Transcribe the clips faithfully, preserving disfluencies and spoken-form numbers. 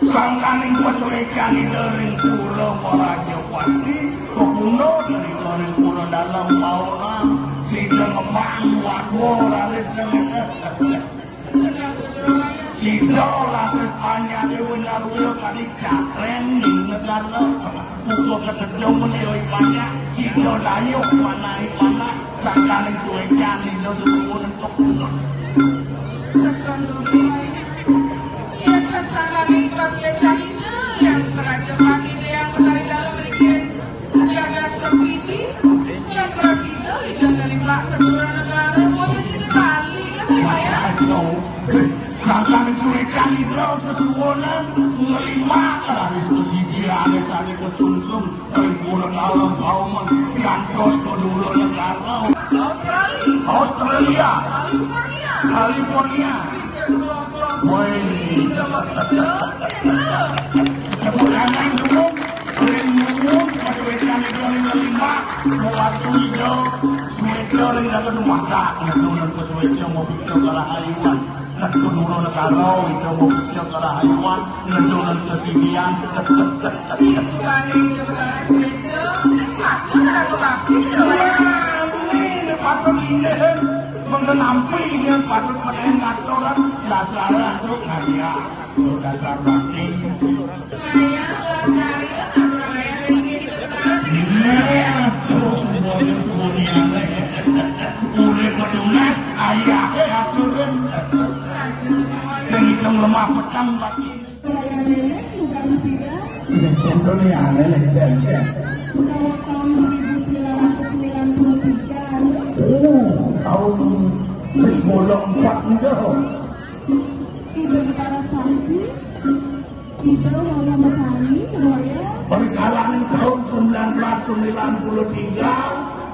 Sangkaning pasuécan ida ring pura Marajapati, kepundha dari ring pura dalem pauna, sida ngembang wadwa raris. Sida raris anyar dewa naruna kadi cakreng ning negara. Buka ketedung meniwi banyak, sida dayuh manahi panah, sangkaning suécan ida suruh nentuk. Negara, boyo dene Bali, ya, Pak, ya? Aduh, sangkan suwekan ida sesuwunan ngelimah, laris kesidi alesane kesungsung, ring pura kalem kauman, piantos ke dulu negara. Australia. Australia. California. California. Woi. Sebulan dulu, ring nyuwun, pada wetan ida ring lima, waktu ida, suweta ring dalam rumah tak, ida nang kesuweta mau pikir kalah hayuan, nak kedua negara, ida mau pikir kalah hayuan, ida nang kesidian, tek, tek, tek, tek, tek. Isuane ida kalah suweta, sing patut ora kebakti, lho, ya. Wah, ini patut ini, mengenampi ini patut mengenang aturan, dasar aturan, ya. Dasar bakti. Iya, tuh, semuanya semuanya. Urip petugas, ayah, eh, aturan. Sing hitung lemah petang bakti. Saya Lele, bukan sepeda. Iya, contohnya aneh, Lele, dan, dan. Tahun seribu sembilan ratus sembilan puluh tiga. Oh, tahun seribu sembilan ratus empat itu. Ida Betara Sakti, Ida Mama Betani, kedua ya. Perkalangan tahun sembilan belas sembilan puluh tiga,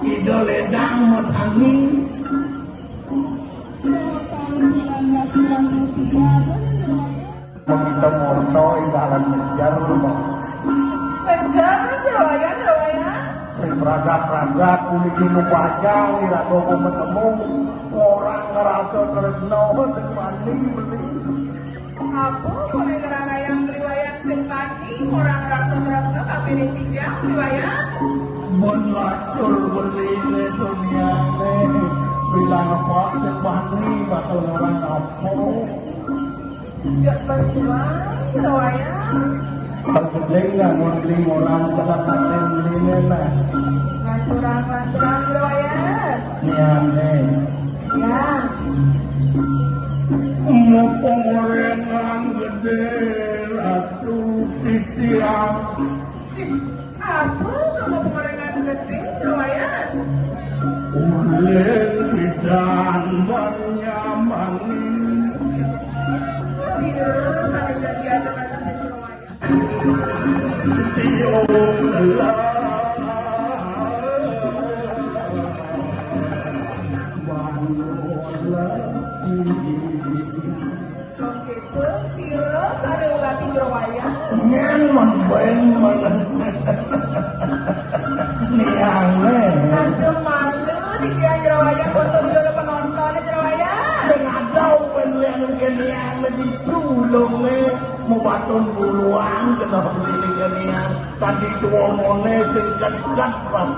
Ida Ledang Metani. Tahun sembilan belas sembilan puluh tiga, kedua ya. Kita moto ing dalan ngejar, Bang. Ngejar, kedua ya, kedua ya. Sing ragat-ragat, kulit dino bajang, iraga apa menemu, orang ngerasa tresno, sing wani beli. Apa boleh ngeranayang beli wayang sing pati, orang rasa terasa kabeh ditinggal beli wayang? Mun latur beli le duniane, bilang apa sing wani bakal orang apa? Jek pas wae beli wayang. Perjeling lah, mun beli orang kena paten beli lah. Lanturang, lanturang beli wayang. Niane. Ya. Mumpung gorengan gede, Ratu titiang. Apa kamu gorengan gede, Royan? Ulin pidan banyaman. Sira sane jadi ada kata Royan. Tiung telah. Oke, terus sira sare ubati Jero Wayang. Nyen men ben men. Niang, eh. Aduh, malu tiang Jero Wayang, foto dulu penonton Jero Wayang. Sing ada open liang ke niang lagi tulung, eh. Mau baton buluan kena beli ke niang. Tadi tua mone sing cekat, Pak.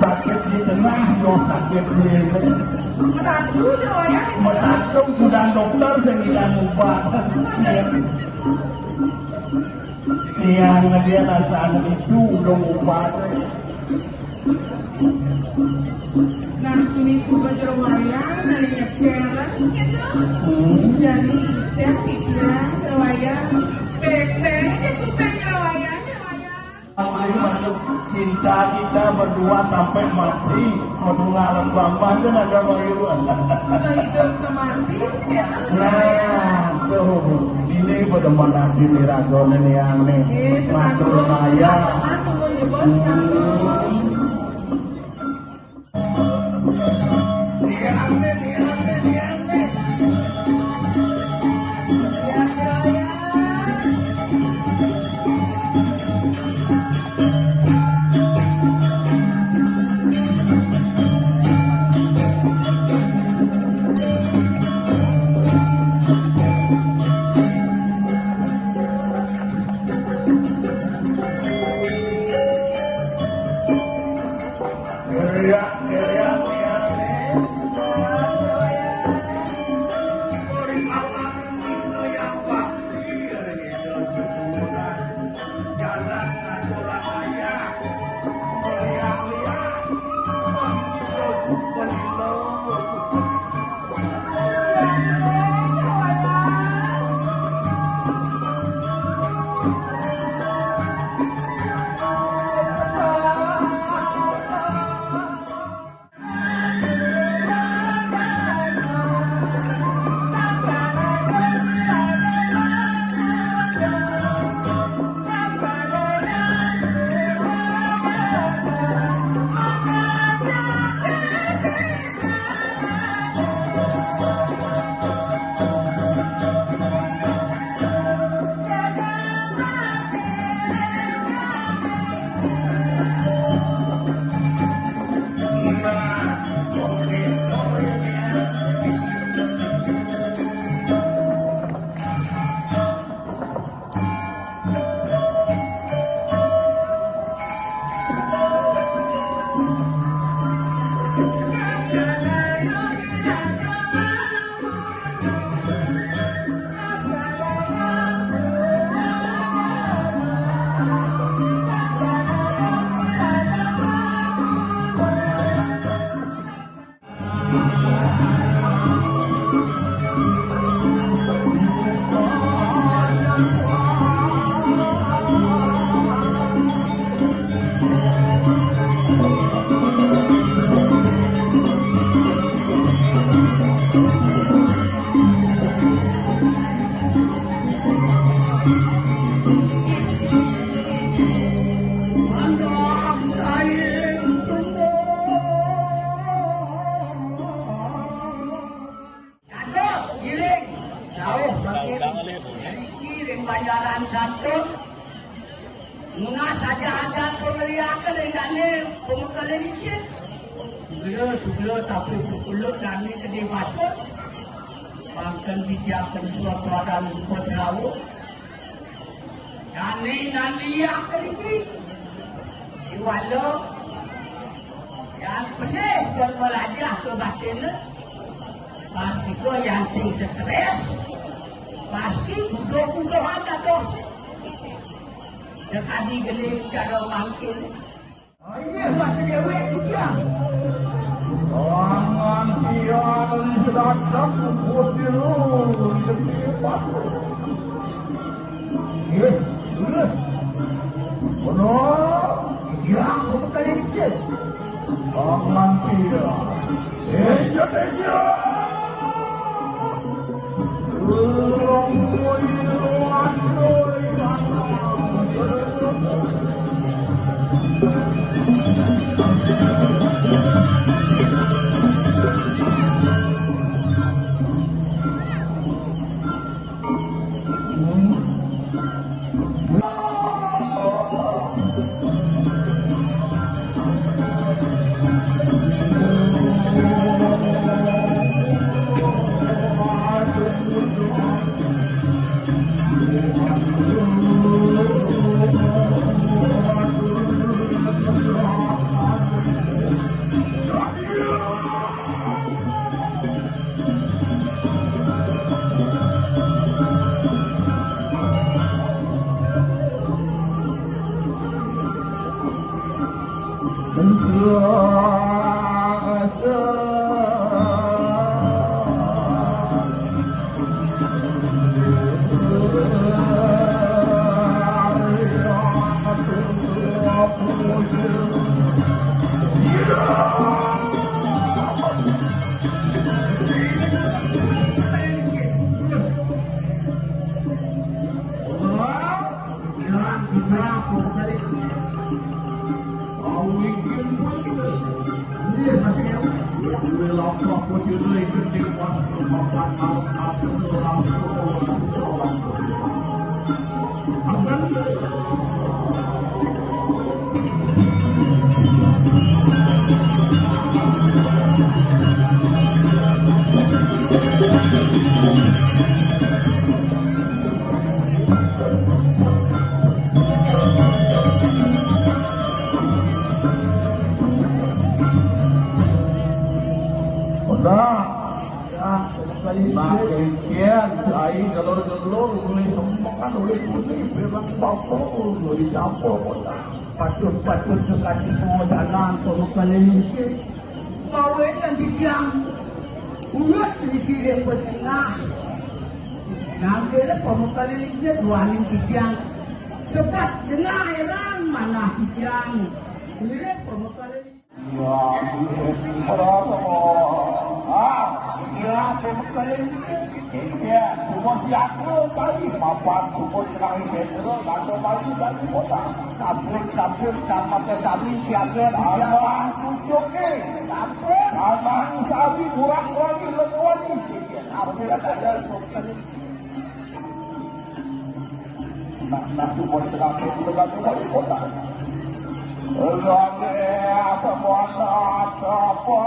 Sakit di tengah, yo sakit di. Menantu, Jero Wayang. Menantu, gudang dokter sing ilang obat. Yang dia rasaan itu udah obat. Nah, ini suba Jero Wayang, dari nyeker, gitu. Hmm. Dari Icet, Titiang, Jero Wayang. Beng-beng, Jero Wayang, Jero Wayang. Cinta kita berdua sampai mati, menunggalan bambang kan ada bayu. Sehidup semati, gitu. Nah, tuh, ini pada mana di Mirago nih yang nih. Eh, ngatur saya. Turun di bos, hmm. Adat pemeriakan dane pemekalen isit. Segera, segera tapi pukulut dane kedai basut. Mangken titiang ken suasana rupa telawa. Dane naliak riki. Iwala. Yang pening ken melajah ke batin. Pasti ke yang sing stres. Pasti budoh-budohan dados. Sekadi geni cara mangkin. Aye masih dewek titiang. Tangan tiang sedang kutil demi batu. Eh, terus. Ono, titiang kok kali kecil. Tangan tiang. Eh, ya, ya. Nah, kengkian, ai galur-galur, ulih sempak kan, ulih pusing, bilang bapuk, ulih campur, kota. Patut-patut sakadi pawedanan pamekal lingsir. Mawinan titiang urut niki ring patengah. Nangkil pamekal lingsir duaning titiang. Sebab jengah elang manah titiang. Ngiring pamekal lingsir. Ya, ah, ya, pamekal lingsir. Iya, cuma siaga tadi, papan cuma terakhir Petro, lalu balik dari kota. Sabun, sabun, sama ke sami siaga di Abang tunjuk ni. Sabun. Abang sami, kurang lagi, lengkuan ni. Sabun, ada. Nah, nah, cuma terakhir, cuma terakhir dari kota. Lagi, apa, mana, apa?